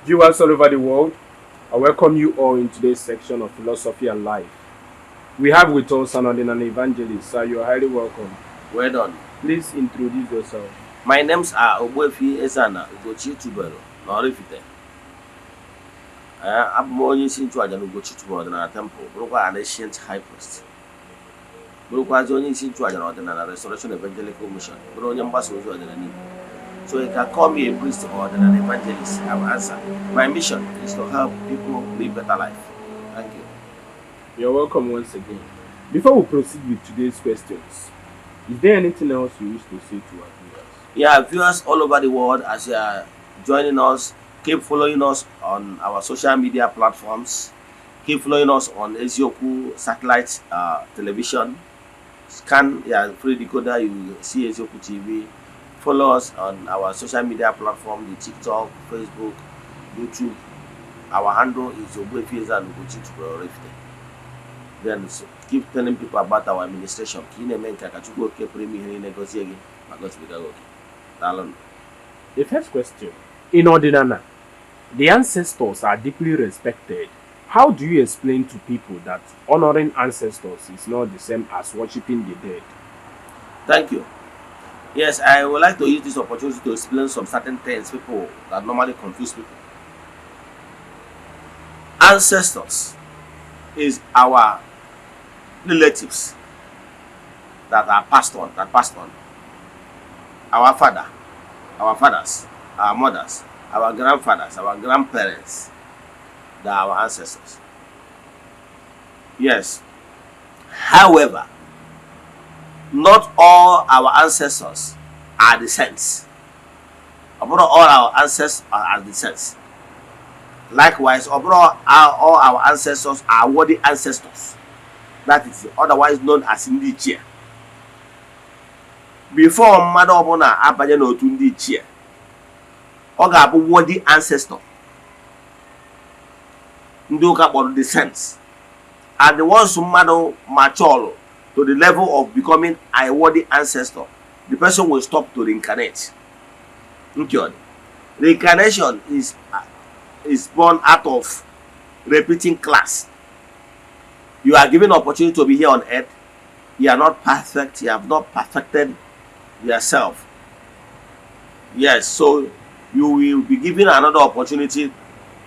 Viewers all over the world, I welcome you all in today's section of Philosophy and Life. We have with us an Odinani evangelist. Sir, you are highly welcome. Well done. Please introduce yourself. My names are Ogbuefi Eze-Ana Ugochi Tubelu na Oraifite. Ee, abụ m onye isi nchụaja na Ugochi Tubelu Ọdịnala Temple, bụrụkwa an ancient high priest, bụrụkwazị onye isi nchụaja na Ọdịnala Restoration Evangelical Mission, bụrụ onye mgbasa ozi ọdịnala Igbo. So you can call me a priest or an evangelist. I will answer. My mission is to help people live better life. Thank you. You're welcome once again. Before we proceed with today's questions, is there anything else you wish to say to our viewers? Yeah, viewers all over the world, as you are joining us, keep following us on our social media platforms. Keep following us on Eziokwu satellite television. Scan your free decoder, you will see Eziokwu TV. Follow us on our social media platform, the TikTok, Facebook, YouTube. Our handle is Ogbuefi Eze-Ana Ugochi Tubelu Oraifite. Then so, keep telling people about our administration. Ka ị na-eme nke a, ka Chukwu Okike pụrụ ime ihe niile gozie gị ma gọzibiga gị oke. Daalụ. The first question. In Odinana, the ancestors are deeply respected. How do you explain to people that honoring ancestors is not the same as worshiping the dead? Thank you. Yes, I would like to use this opportunity to explain some certain things people that normally confuse people. Ancestors is our relatives that are passed on, that passed on. Our father, our fathers, our mothers, our grandfathers, our grandparents, they are our ancestors. Yes. However, not all our ancestors are the saints. Ọ bụrụ all our ancestors are the saints. Likewise, ọ bụrụ all our ancestors are worthy ancestors. That is otherwise known as ndị ichie. Before mmadụ ọbụla abanye n'otu ndị ichie, ọ ga-abụ worthy ancestor. Ndị ụka kpọrọ the saints. And the ones mmadụ mature to the level of becoming a worthy ancestor, the person will stop to reincarnate. Nke ọ dị. Reincarnation is born out of repeating class. You are given opportunity to be here on earth. You are not perfect. You have not perfected yourself. Yes, so you will be given another opportunity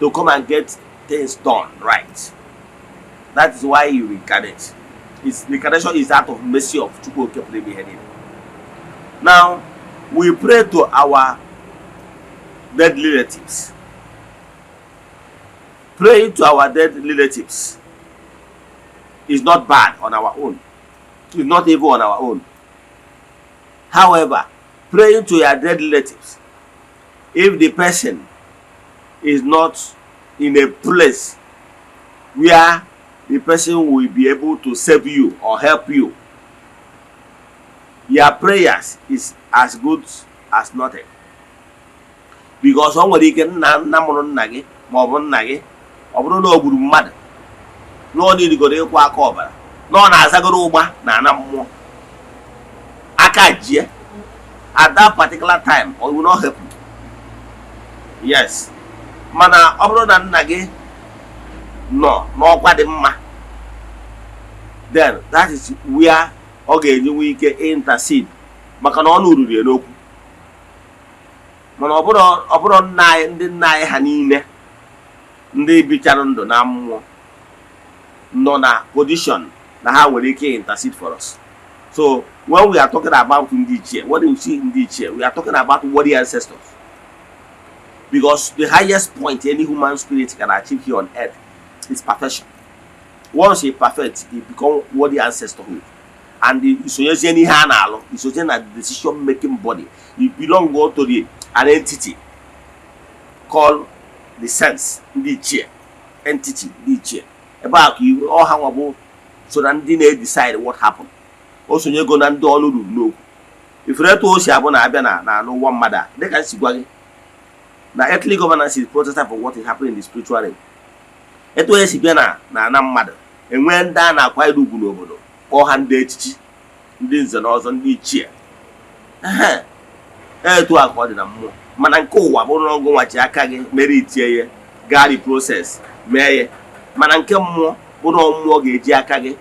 to come and get things done right. That is why you reincarnate. It's reincarnation is out of mercy of Chukwu Okike pụrụ ime ihe niile. Now, we pray to our dead relatives. Praying to our dead relatives is not bad on our own. It's not evil on our own. However, praying to your dead relatives, if the person is not in a place where the person will be able to save you or help you, your prayers is as good as nothing. Because o nwere ike nna nna mụrụ nna gị ma ọ bụ nna gị, ọ bụrụ na o gburu mmadụ, na ọ nirigoro ịkwụ aka ọbara, na ọ na-azagoro ụgba na ana mmụọ aka jie, at that particular time it will not help you. Yes, mana ọ bụrụ na nna gị nọ n'ọkwa dị mma, then that is where ọ ga-enyenwe ike intercede, maka na ọ nụrụrụ ya n'okwu. Mana ọ bụrụ nna anyị, ndị nna anyị ha niile ndị bichara ndụ na mmụọ nọ na position na ha nwere ike intercede for us. So when we are talking about ndị ichie, what do you see, ndị ichie, we are talking about worthy ancestors, because the highest point any human spirit can achieve here on earth is perfection. Once he perfect, he become worthy ancestorhood, and isonyezie n'ihe a na-alụ, isonye na decision making body. You belong to the an entity called the saints, ndị ichie, entity ndị ichie. Ebe a ka ọha nwa bụ so na ndị na-decide what happened. O sonyego na ndị ọnụ ruru n'okwu. Ifere etu o si abụ na abịa na n'ụwa mmadụ a, dịka m si gwa gị na earthly governance is prototype of what is happening in the spiritual realm, etu onye si bịa na ana mmadụ, enwee ndị a na-akwanyere ugwu n'obodo, kpọọ ha ndị echichi, ndị nze na ọzọ, ndị ichie. Ehe, etu a ka ọ dị na mmụọ. Mana nke ụwa bụrụ na ọgụ nwa ji aka gị mere itie ya, gaa the process mee ya. Mana nke mmụọ bụ na mmụọ ga-eji aka gị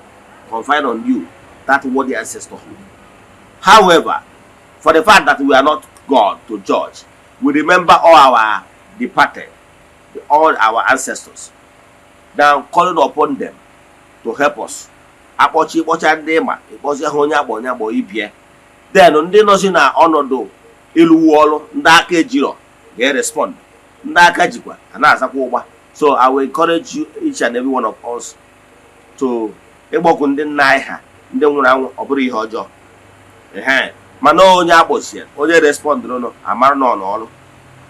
confide on you that worthy ancestorhood. However, for the fact that we are not God to judge, we remember all our departed, all our ancestors, now calling upon them to help us. Akpọchi ịkpọcha ndị ma ịkpọzi ha, onye akpọ, onye akpọ ibie. Then ndị nọzi na ọnọdụ ịlụwu ọrụ, ndị aka ejirọ ga-respond, ndị aka jikwa a na-azakwa ụgba. So I will encourage you, each and every one of us, to ịgbọkụ ndị nna anyị ha, ndị nwụrụ anwụ. Ọ bụrụ ihe ọjọọ ehe, mana onye akpọchie, onye respondụrụ, amara nọ n'ọrụ.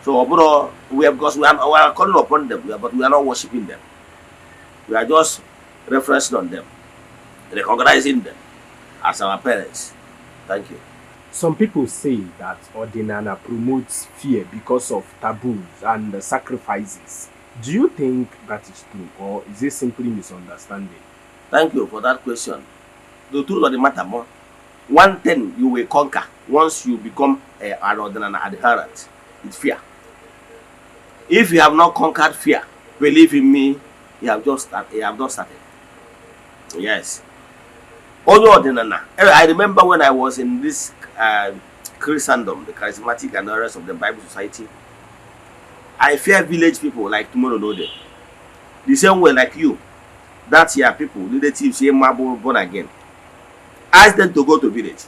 So ọ bụrụ we are, because we are calling upon them, but we are not worshiping them. We are just referencing on them, recognizing them as our parents. Thank you. Some people say that Odinana promotes fear because of taboos and sacrifices. Do you think that is true, or is it simply misunderstanding? Thank you for that question. The truth of the matter more, one thing you will conquer once you become an Odinana adherent is fear. If you have not conquered fear, believe in me, you have just start, you have not started. Yes. Onye ọdịnala, I remember when I was in this Christendom, the Charismatic and the rest of the Bible Society, I fear village people like tomorrow no day. The same way like you, that's your people, relatives here, born again. Ask them to go to village.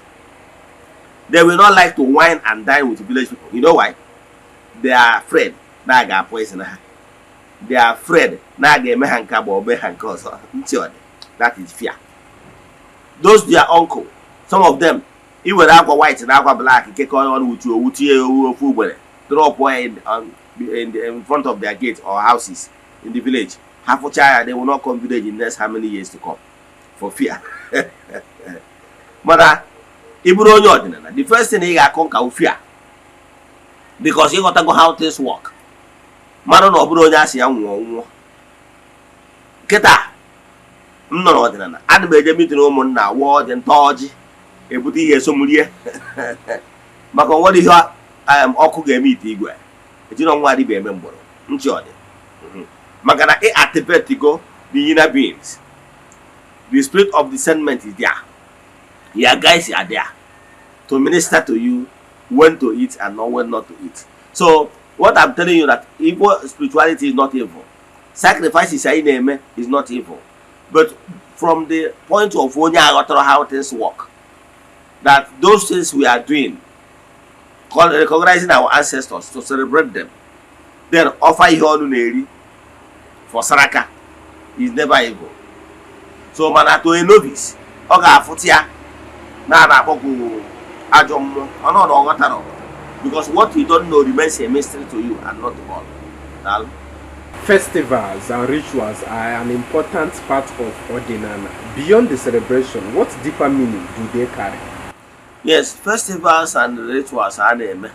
They will not like to wine and dine with village people. You know why? They are afraid na a ga-poison ha. They are afraid na a ga-eme ha nke ma ọ mee ha nke ọzọ. Ntị ọ dị. That is fear. Those their uncle, some of them, i were akwa white na akwa black kekọọ ọnụ wutu owu tinye owu ofu ugbere drop ya in front of their gate or houses in the village. Ha fụchaa ya, they will not come village in next how many years to come for fear. Mana ị bụrụ onye ọdịnala, the first thing ị ga-akọ nka fear, because ịghọtago how things work. Mara na ọ bụrụ onye asị ya nwụọ nwụọ. Kịta m nọ n'ọdịnala, ana m eje meeting ụmụnna, wụọ ọjị, nta ọjị, ebute ihe eso m rie, maka onwere ihe ọkụ ga-eme ite igwe ejiri ọnwa adịbịa eme mgbọrọ ntị ọ dị. Maka na ị activate go the inner beings, the spirit of discernment is there. Your guys are there to minister to you when to eat and not when not to eat. So what I'm telling you, that evil spirituality is not evil. Sacrifices anyị na-eme is not evil, but from the point of onye aghọtara how things work, that those things we are doing, recognizing our ancestors to celebrate them, then offer ihe ọnụ na-eri for saraka, is never evil. So mana to a novice, ọ ga-afụta ya na a na-akpọkwu ajọ mmụọ, mana ọ na ọ ghọtara, because what you don't know remains a mystery to you and not to all. Daalụ. Festivals and rituals are an important part of Odinana. Beyond the celebration, what deeper meaning do they carry? Yes, festivals and rituals a na-eme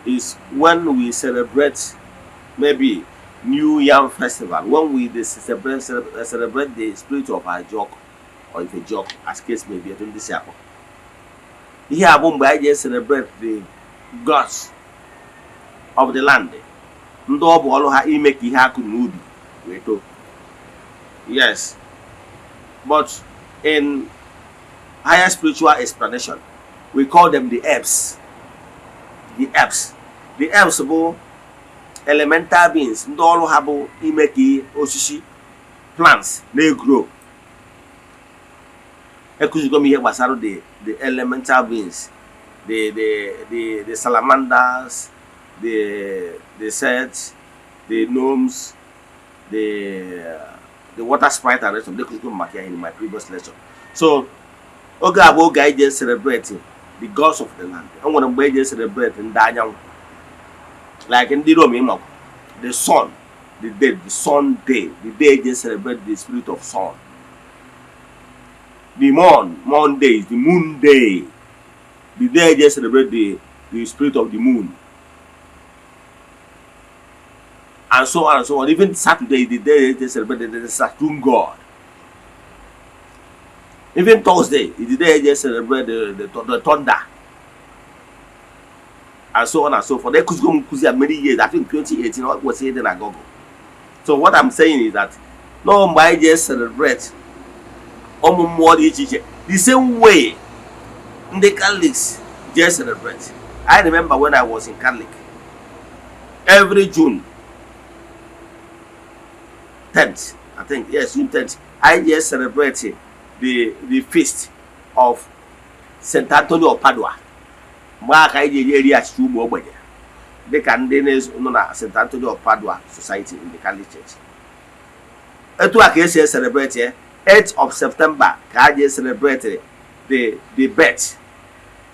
is when we celebrate maybe New Yam Festival, when we dey celebrate the spirit of Ajok or Ifejok, as case may be, etu ndị si akpọ. Ihe a bụ mgbe anyị ji celebrate the gods of the land, ndị ọ bụ ọrụ ha ime ka ihe akụ n'ubi wee too. Yes, but in higher spiritual explanation, we call them the herbs. The herbs, the herbs bụ elemental beings ndị ọrụ ha bụ ime ka osisi, plants, na-egrow. Ekụzigo m ihe gbasara the elemental beings, the salamanders, the satyrs, the gnomes, the water sprite and rest of them. Ekụzigo m maka ya in my previous lecture. So oge a bụ oge anyị ji celebrate the gods of the land. E nwere mgbe eji celebrate ndị anyanwụ, like ndị Rome, ịmakwa the sun, the day, the sun day, the day eji celebrate the spirit of sun, the moon, Monday is the moon day, the day eji celebrate the spirit of the moon, and so on and so on. Even Saturday is the day they celebrate the Saturn god. Even Thursday is the day they celebrate the thunder. and so on and so forth. Ekụzigo m nkụzi a many years, I think 2018, ọ kwesịrị ịdị na Google. So what I'm saying is that no, mgbe anyị ji celebrate ụmụ mmụọ dị iche iche the same way ndị Catholics je celebrate. I remember when I was in Catholic, every June 10th, I think, yes, June 10th, anyị je celebrate the feast of St. Anthony of Padua. Mgbe aka anyị ji eri achịcha ụmụ ogbenye dịka ndị nọ na St. Anthony of Padua Society in the Catholic Church. Etu a ka esi celebrate ya. 8th of September ka a ji celebrate the birth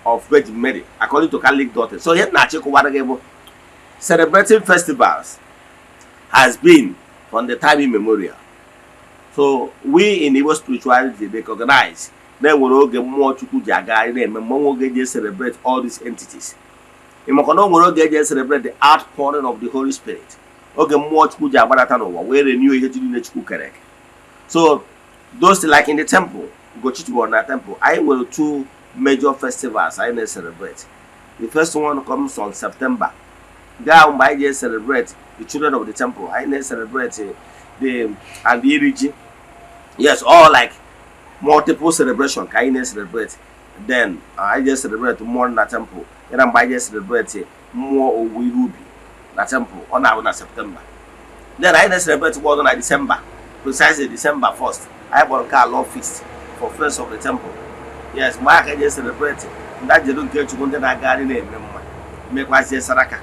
of Virgin Mary according to Catholic doctrine. So ihe m na-achịkọwara gị bụ celebrating festivals has been from the time immemorial. So we in Igbo spirituality recognize na enwere oge mmụọ Chukwu ji agagharị na-eme mmọnwụ, oge eji celebrate all these entities. Ị makwa na o nwere oge eji celebrate the outpouring of the Holy Spirit, oge mmụọ Chukwu ji agbadata n'ụwa wee renew ihe niile Chukwu kere eke. So those, like in the temple, Ugochi na temple, anyị nwere two major festivals anyị na-celebrate. The first one comes on September, gaa mgbe anyị ji celebrate the children of the temple. Anyị na-celebrate the and the iri ji. Yes, all like multiple celebration ka anyị na-celebrate. Then anyị ji celebrate mmụọ na temple ya na mgbe anyị ji celebrate mmụọ owuwe ihe ubi na temple, ọ na-abụ na September. Then anyị na-celebrate ọzọ na December, precisely December 1st. Anyị kpọrọ nke a Love Feast for Friends of the Temple. Yes, mgbe aka eji celebrate ndị ajedu nke Chukwu, ndị na-agagharị na-eme mma, mekwazie saraka.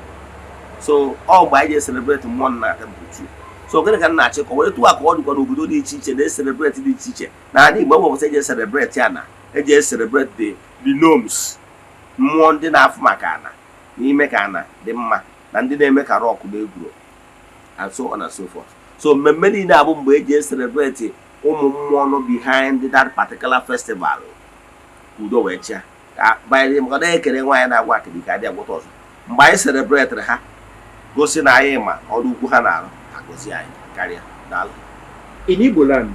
So ọ mgbe anyị ji celebrate mmụọ na temple too. So gịnị ka m na-achịkọ were tụwa ka ọ dịkwa n'obodo dị iche iche na-celebrate dị iche iche n'ala Igbo? Enwebụsị eji celebrate ya na eji celebrate the gnomes, mmụọ ndị na-afụ maka ana n'ime ka ana dị mma na ndị na-eme ka rock na-egwuro and so on and so forth. So mmemme niile abụ mgbe eji celebrate ụmụ mmụọ nọ behind that particular festival, ka udo wee chịa, ka banyere maka na ekele nwaanyị na-agwa akịrị ka adị agwọta ọzọ. Mgbe anyị celebrate ha, gosi na anyị ma ọrụ ukwu ha na-arụ, ha gosi anyị karịa. Daalụ. In Igbo land,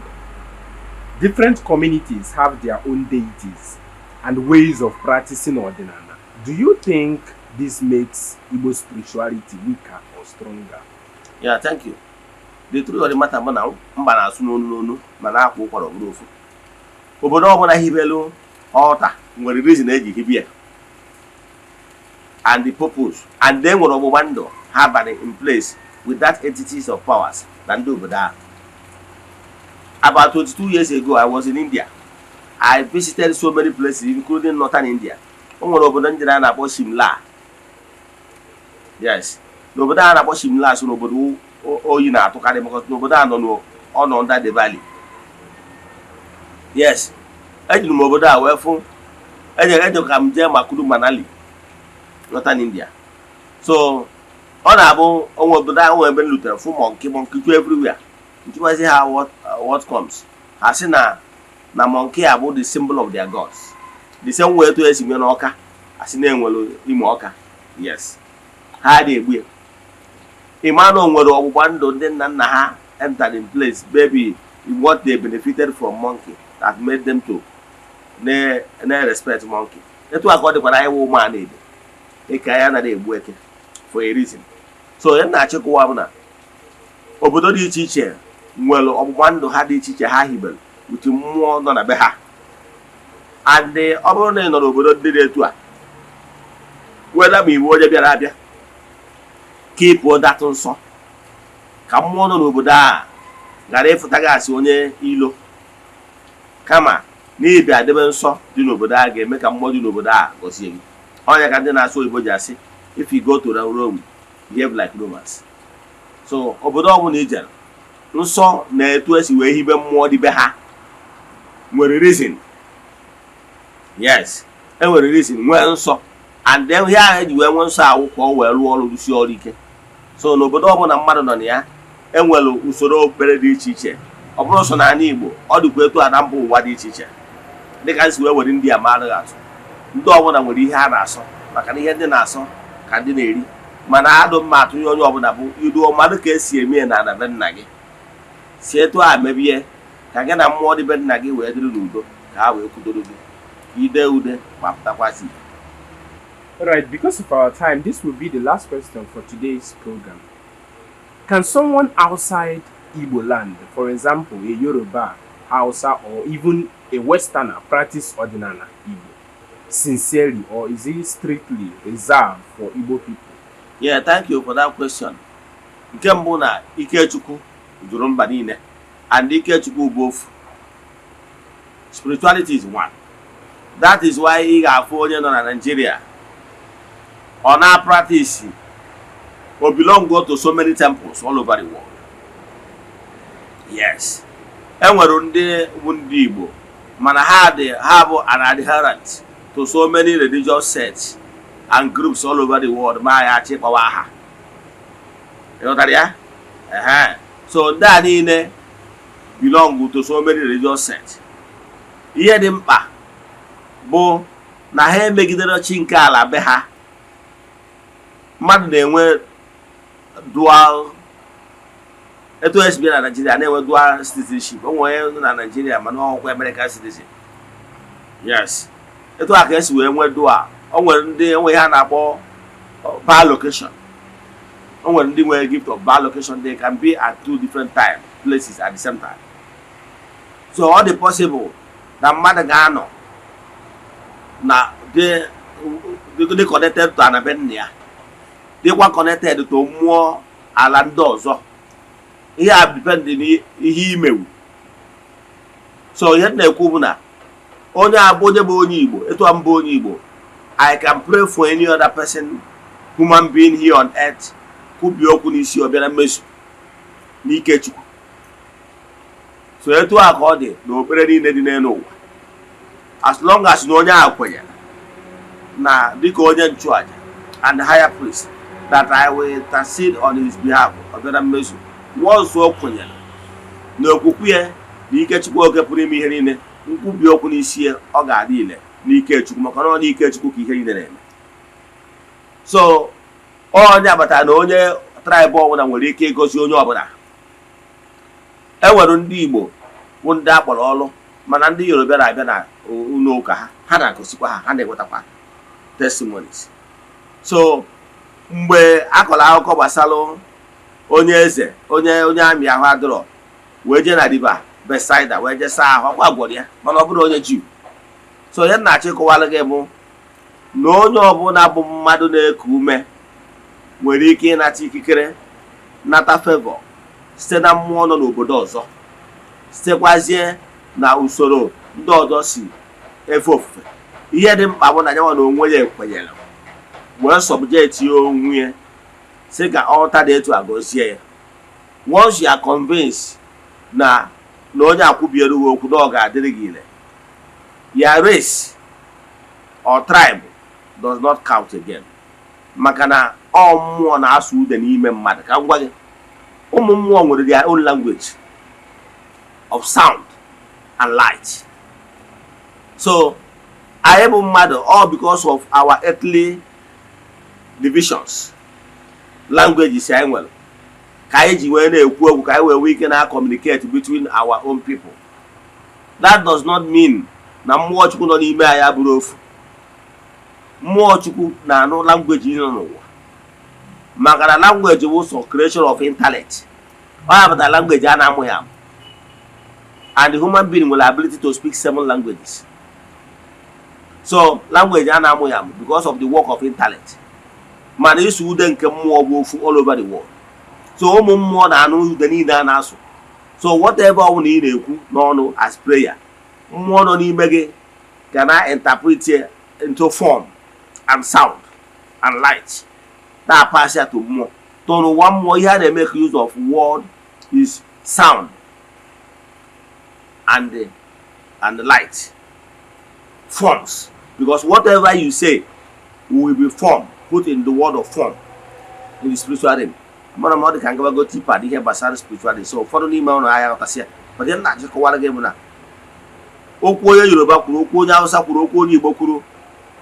different communities have their own deities and ways of practicing Odinana. Do you think this makes Igbo spirituality weaker or stronger? Yeah, thank you. The truth of the matter bụ na mba na-asụ n'onu n'onu ma na-akwa ụkwara ọ bụrụ ofu. Obodo ọbụla hibelu altar nwere reason eji hibe ya and the purpose, and then nwere ọgbụgba ndụ ha banye in place with that entities of powers na ndị obodo ahụ. About 22 years ago, I was in India. I visited so many places, including northern India. O nwere obodo njere a na-akpọ Shimla. Yes, n'obodo a na-akpọ Shimla, so n'obodo oyi na-atụkarị because n'obodo a nọ ọ nọ under the valley. Yes, ejiri m obodo a wee fụ eje eje ka m jee Makuru Manali, northern India. So ọ na-abụ onwe obodo ahụ ebe m lutere, fụ monkey, monkey ju everywhere. Ntụghazi ha, what comes? Ha sị na monkey abụ the symbol of their gods, the same way etu esi nwee n'Ọka, asị na-enwere Ime Ọka. Yes, ha dị egbu ya. Ịma na o nwere ọgbụgba ndụ ndị nna nna ha entered in place, maybe what they benefited from monkey that made them to na respect monkey. Etu a ka ọ dịkwara anyị wụ ụmụ a na-ede eke, anyị anaghị egbu eke for a reason. So onye na-achịkọwa bụ na obodo dị iche iche nwere ọgbụgba ndụ ha dị iche iche ha hibere utu mmụọ nọ na be ha. And ọ bụrụ na ị nọ n'obodo ndị dị etu a, weda ma iwu onye bịara abịa ka ị pụọ datụ nsọ, ka mmụọ nọ n'obodo a ghara ịfụta gị asị onye ilo, kama n'ịbịa debe nsọ dị n'obodo a ga-eme ka mmụọ dị n'obodo a gọzie gị. Ọnya ka ndị na-asụ oyibo ji asị, "If you go to Rome, behave like Romans." So obodo ọbụla i jere, nsọ na etu esi wee hibe mmụọ dị be ha nwere reason. Yes, e nwere reason nwee nsọ, and then ihe ahụ eji wee nwee nsọ awụ ka ọ wee rụọ ọrụ, rụsie ọrụ ike. So n'obodo ọbụla mmadụ nọ na ya, enwere usoro okpukpere dị iche iche. Ọ bụrụ sọ n'ala Igbo, ọ dịkwa etu a na mba ụwa dị iche iche, dịka nsi wee were ndị a mara atụ. Ndị ọbụla nwere ihe a na-asọ, maka na ihe ndị na-asọ ka ndị na-eri, mana adụ mma atụnye onye ọbụla bụ iruo mmadụ ka esi eme ya na ana be nna gị, si etu a mebie ka gị na mmụọ dị be nna gị wee dịrị n'udo, ka ha wee kwudoro gị ka ide ude ma pụtakwasị. All right, because of our time, this will be the last question for today's program. Can someone outside Igbo land, for example, a Yoruba, Hausa, or even a Westerner, practice Odinana Igbo sincerely, or is it strictly reserved for Igbo people? Yeah, thank you for that question. Nke mbụ, na Ikechukwu juru mba niile, and Ikechukwu bụ ofu. Spirituality is one. That is why ị ga-afụ onye nọ na Nigeria, ọ na-practice o belong go to so many temples all over the world. Yes, e nwere ndị bụ ndị Igbo, mana ha dị, ha bụ an adherent to so many religious sects and groups all over the world. Ma ya achịkpawa aha, ịghọtara ya? Ehe. So ndị a niile belong to so many religious sects. Ihe dị mkpa bụ na ha emegidere chi nke ala be ha. Mmadụ na-enwe dual, etu esi bịa na Nigeria na-enwe dual citizenship. O nwere onye nọ na Nigeria mana ọkwa American citizen. Yes, etu a ka esi wee nwee dual. O nwere ndị enwe ihe a na-akpọ bilocation. O nwere ndị nwere gift of bilocation. They can be at two different time places at the same time. So ọ dị possible na mmadụ ga-anọ na dị dị connected to ana be nna ya, dịkwa connected to mmụọ ala ndị ọzọ. Ihe a depend n'ihe imewu. So ihe m na-ekwu bụ na onye abụ onye bụ onye Igbo, etu a mbụ onye Igbo, I can pray for any other person, human being here on earth, kwubie okwu n'isi, ọ bịara mmezu n'ike Chukwu. So etu a ka ọ dị n'okpere niile dị n'elu ụwa. As long as na onye ahụ kwenyere na dịka onye nchụaja and higher priest that I will intercede on his behalf, ọ bịara mmezu. Once o kwenyere na okwukwe ya na ike Chukwu oke pụrụ ime ihe niile, nkwubi okwu n'isi ya, ọ ga-adị ile n'ike Chukwu, maka na ọ n'ike Chukwu ka ihe niile na-eme. So onye agbata na onye tribe ọbụla nwere ike ịgọzi onye ọbụla. E nwere ndị Igbo bụ ndị akpọrọ ọrụ, mana ndị Yoruba na-abịa na ụlọ ụka ha, ha na-agọzikwa ha, ha na-enwetakwa testimonies. So mgbe a kọrọ akụkọ gbasara onye eze, onye amị ahụ adịrọ, wee jee na river Bethsaida wee jee saa ahụ, ọkwa gwọrọ ya, mana ọ bụrụ onye Juu. So onye na-achọ ịkọwara gị bụ na onye ọbụla bụ mmadụ na-eku ume nwere ike ịnata ikikere, nata favor site na mmụọ nọ n'obodo ọzọ, sitekwazie na usoro ndị ọzọ si efe ofufe. Ihe dị mkpa bụ na nyanwa na onwe ya ekwenyere wee subject ya onwe ya, si ka altar dị etu a gọzie ya. Once you are convinced na onye akwụbiere gị okwu na ọ ga-adịrị gị ire, your race or tribe does not count again, maka na ọ mmụọ na-asụ ude n'ime mmadụ. Ka m gwa gị, ụmụ mmụọ nwere their own language of sound and light. So anyị bụ mmadụ, all because of our earthly divisions, languages anyị nwere, ka anyị ji wee na-ekwu okwu, ka anyị wee nwee ike na communicate between our own people. That does not mean na mmụọ Chukwu nọ n'ime anyị abụrụ ofu. Mmụọ Chukwu na-anụ language nọ n'ụwa, maka na language bụ sọ creation of intellect. Ọ ya pụtara language a na-amụghị amụ, and the human being nwere ability to speak seven languages. So language a na-amụghị amụ because of the work of intellect, mana ịsụ ude nke mmụọ bụ ofu all over the world. So ụmụ mmụọ na-anụ ude niile a na-asụ. So whatever ọ bụla ị na-ekwu n'ọnụ as prayer, mmụọ nọ n'ime gị ga na interpret it into form and sound and light, na-pass ya to mmụọ, to n'ụwa mmụọ. Ihe a na-eme use of word is sound and light forms, because whatever you say will be formed, put in the word of form in the spiritual realm. Mana m ọ dị ka ngabago tipa dị ihe gbasara spirituality. So ụfọdụ n'ime ụlọ ahịa ghọtasị ya. But ihe m na-achịkọwara gị bụ na okwu onye Yoruba kwuru, okwu onye Hausa kwuru, okwu onye Igbo kwuru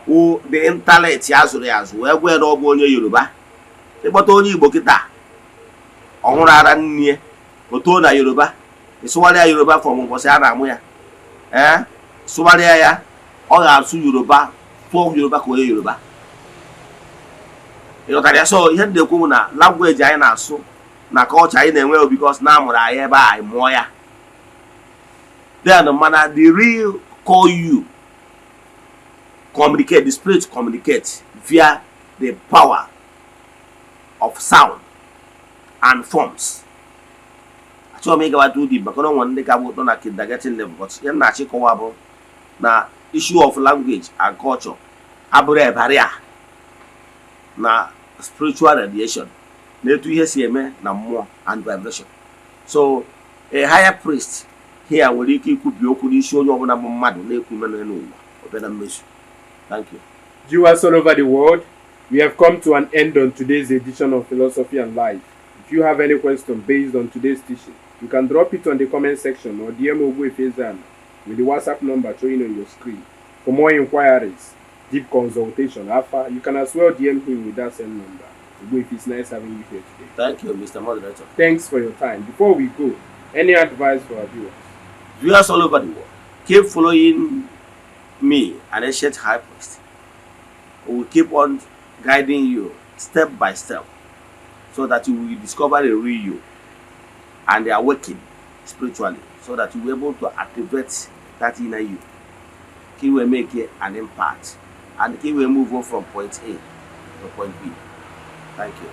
wụ the intellect ya zụrụ ya azụ wee gwa ya na ọ bụ onye Yoruba. Ịkpọta onye Igbo kịta ọhụrụ ara nne o too na Yoruba, ịsụgharịa Yoruba from ụbọchị a na-amụ ya, ee, sụgharịa ya, ọ ga-asụ Yoruba, tụọ Yoruba ka onye Yoruba. Ịghọtara ya? So ihe m na-ekwu bụ na language anyị na-asụ na culture anyị na-enwe, because na amụrụ anyị ebe a, anyị mụọ ya. Then mana the real call you communicate, the spirit communicate via the power of sound and forms. Achọghị m ịgawa too deep maka na onwe ndị ka bụ nọ na kindergarten level, but ihe m na-achọ ịkọwa bụ na issue of language and culture abụrụ a barrier na spiritual radiation na etu ihe si eme na mmụọ and vibration. So a higher priest here nwere ike ikwubi okwu n'isi onye ọbụla bụ mmadụ na-ekwu ime n'ụwa ọbịa na mmezu. Thank you. Viewers all over the world, we have come to an end on today's edition of Philosophy and Life. If you have any question based on today's teaching, you can drop it on the comment section or DM Ogbuefi Ezana with the WhatsApp number showing on your screen. For more inquiries, deep consultation, Alpha, you can as well DM him with that same number. Ogbuefi, it's nice having you here today. Thank you, Mr. Moderator. Thanks for your time. Before we go, any advice for our viewers? Viewers all over the world, keep following me, an ancient high priest. We will keep on guiding you step by step so that you will discover the real you and awaken spiritually, so that you will be able to activate that inner you. He will make an impact and he will move on from point A to point B. Thank you.